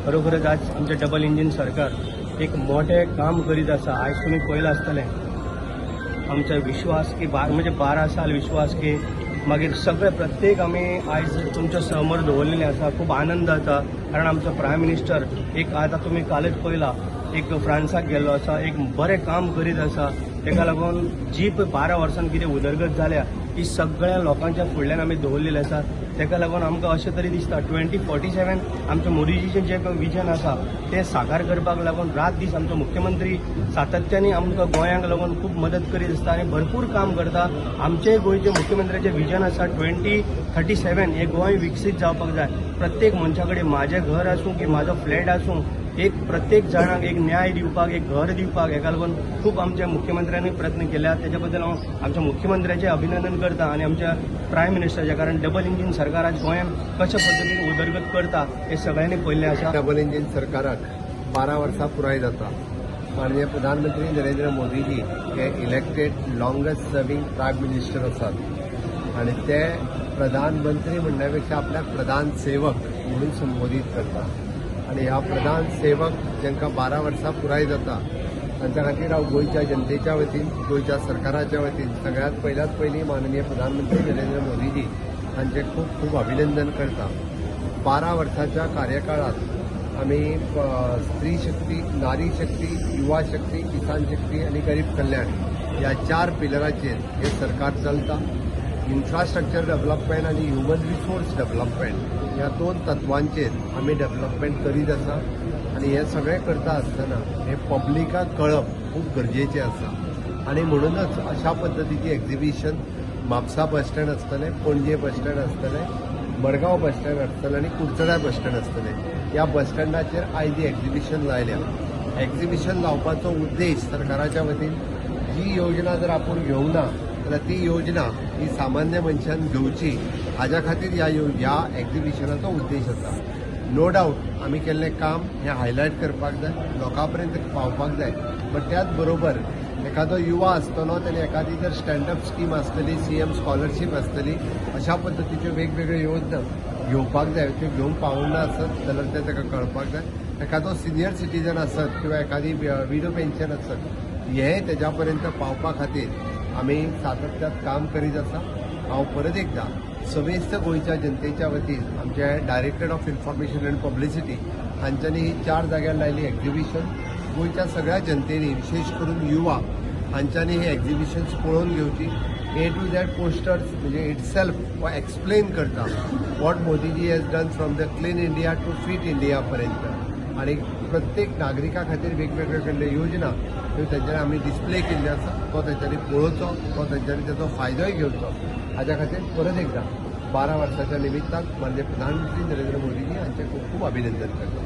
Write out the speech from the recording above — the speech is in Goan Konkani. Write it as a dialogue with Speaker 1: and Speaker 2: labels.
Speaker 1: खरोखरच आज आमचें डबल इंजीन सरकार एक मोठें काम करीत आसा. आयज तुमी पळयलां आसतलें आमचो विश्वास की म्हणजे 12 साल विश्वास की मागीर सगळे प्रत्येक आमी आयज तुमच्या समोर दवरलेले आसा. खूब आनंद जाता, कारण आमचो प्रायम मिनिस्टर एक आतां तुमी कालच पळयला, एक फ्रांसाक गेल्लो आसा, एक बरें काम करीत आसा. तेका लागून जी पळय 12 वर्सां कितें उदरगत जाल्या ही सगळ्या लोकांच्या फुडल्यान आमी दवरलेली आसा. तेका लागून आमकां अशें तरी दिसता 2047 आमच्या मोदीजीचें जें विजन आसा तें साकार करपाक लागून रात दीस आमचो मुख्यमंत्री सातत्याने आमकां गोंयांक लागून खूब मदत करीत आसता आनी भरपूर काम करता. आमचेय गोंयचे मुख्यमंत्र्याचें विजन आसा 2037 हें गोंय विकसीत जावपाक जाय. प्रत्येक मनशा कडेन म्हाजें घर आसूं की म्हाजो फ्लॅट आसूं, एक प्रत्येक जाणांक एक न्याय दिवपाक, एक घर दिवपाक, हेका लागून खूब आमच्या मुख्यमंत्र्यांनी प्रयत्न केल्या. तेच्या बद्दल हांव आमच्या मुख्यमंत्र्याचें अभिनंदन करता आनी आमच्या प्रायम मिनिस्टराचें, कारण डबल इंजीन सरकार आज गोंयांत कशा पद्दतीन उदरगत करता हें सगळ्यांनी पळयल्लें आसा.
Speaker 2: डबल इंजीन सरकाराक 12 वर्सां पुराय जाता. माननीय प्रधानमंत्री नरेंद्र मोदीजी हे elected longest serving prime minister आसात आनी ते प्रधानमंत्री म्हणण्या पेक्षा आपल्याक प्रधान सेवक म्हणून संबोधीत करता. आनी ह्या प्रधान सेवक जांकां 12 वर्सां पुराय जाता, तांच्या खातीर हांव गोंयच्या जनतेच्या वतीन, गोंयच्या सरकाराच्या वतीन सगळ्यांत पयल्यात पयलीं माननीय प्रधानमंत्री नरेंद्र मोदीजी हांचें खूब खूब अभिनंदन करता. 12 वर्साच्या कार्यकाळात आमी स्त्री शक्ती, नारी शक्ती, युवा शक्ती, किसान शक्ती आनी गरीब कल्याण ह्या चार पिलराचेर हें सरकार चलता. इन्फ्रास्ट्रक्चर डेव्हलपमेंट आनी ह्युमन रिसोर्स डेव्हलपमेंट ह्या दोन तत्वांचेर आमी डेव्हलपमेंट करीत आसा. आनी हें सगळें करता आसतना हें पब्लिकाक कळप खूब गरजेचें आसा आनी म्हणूनच अशा पद्दतीची एक्झिबिशन म्हापसा बस स्टँड आसतलें, पणजे बस स्टँड आसतलें, मडगांव बस स्टँड आसतलें आनी कुडचड्यार बस स्टँड आसतलें. ह्या बस स्टँडाचेर आयज ही एक्झिबिशन लायल्या. एक्झिबिशन लावपाचो उद्देश सरकाराच्या वतीन जी योजना जर आपूण घेवंक ना जाल्यार ती योजना ही सामान्य मनशान घेवची, हाज्या खातीर ह्या एक्झिबिशनाचो उद्देश आसा. नो डावट आमी केल्लें काम हें हायलायट करपाक जाय, लोकां पर्यंत पावपाक जाय, बट त्याच बरोबर एखादो युवा आसतलो, तेणे एखादी जर स्टँडअप स्कीम आसतली, सीएम स्कॉलरशीप आसतली, अशा पद्दतीच्यो वेगवेगळ्यो योजना घेवपाक जाय. त्यो घेवंक पावूंक ना आसत जाल्यार तें ताका कळपाक जाय. एखादो सिनियर सिटीजन आसत किंवा एखादी विडो पेन्शन आसत, हें तेज्या पर्यंत पावपा खातीर आमी सातत्यात काम करीत आसा. हांव परत एकदां समेस्त गोंयच्या जनतेच्या वतीन आमचे Director of Information and Publicity हांच्यांनी ही चार जाग्यार लायली एक्झिबिशन. गोंयच्या सगळ्या जनतेनी, विशेश करून युवा हांच्यांनी ही एक्झिबिशन्स पळोवन घेवची. ए टू झॅड पोस्टर्स म्हणजे इटसेल्फ एक्सप्लेन करता what Modiji has done from the Clean India to Fit India पर्यंत आनी प्रत्येक नागरिका खातीर वेगवेगळ्यो केल्ल्यो योजना ह्यो तेंच्यांनी आमी डिस्प्ले केल्ल्यो आसा. तो तेंच्यांनी पळोवचो, तो तेंच्यांनी तेचो फायदोय घेवचो. हाज्या खातीर परत एकदां 12 वर्साच्या निमित्तान माननीय प्रधानमंत्री नरेंद्र मोदीजी हांचें खूब खूब अभिनंदन करता.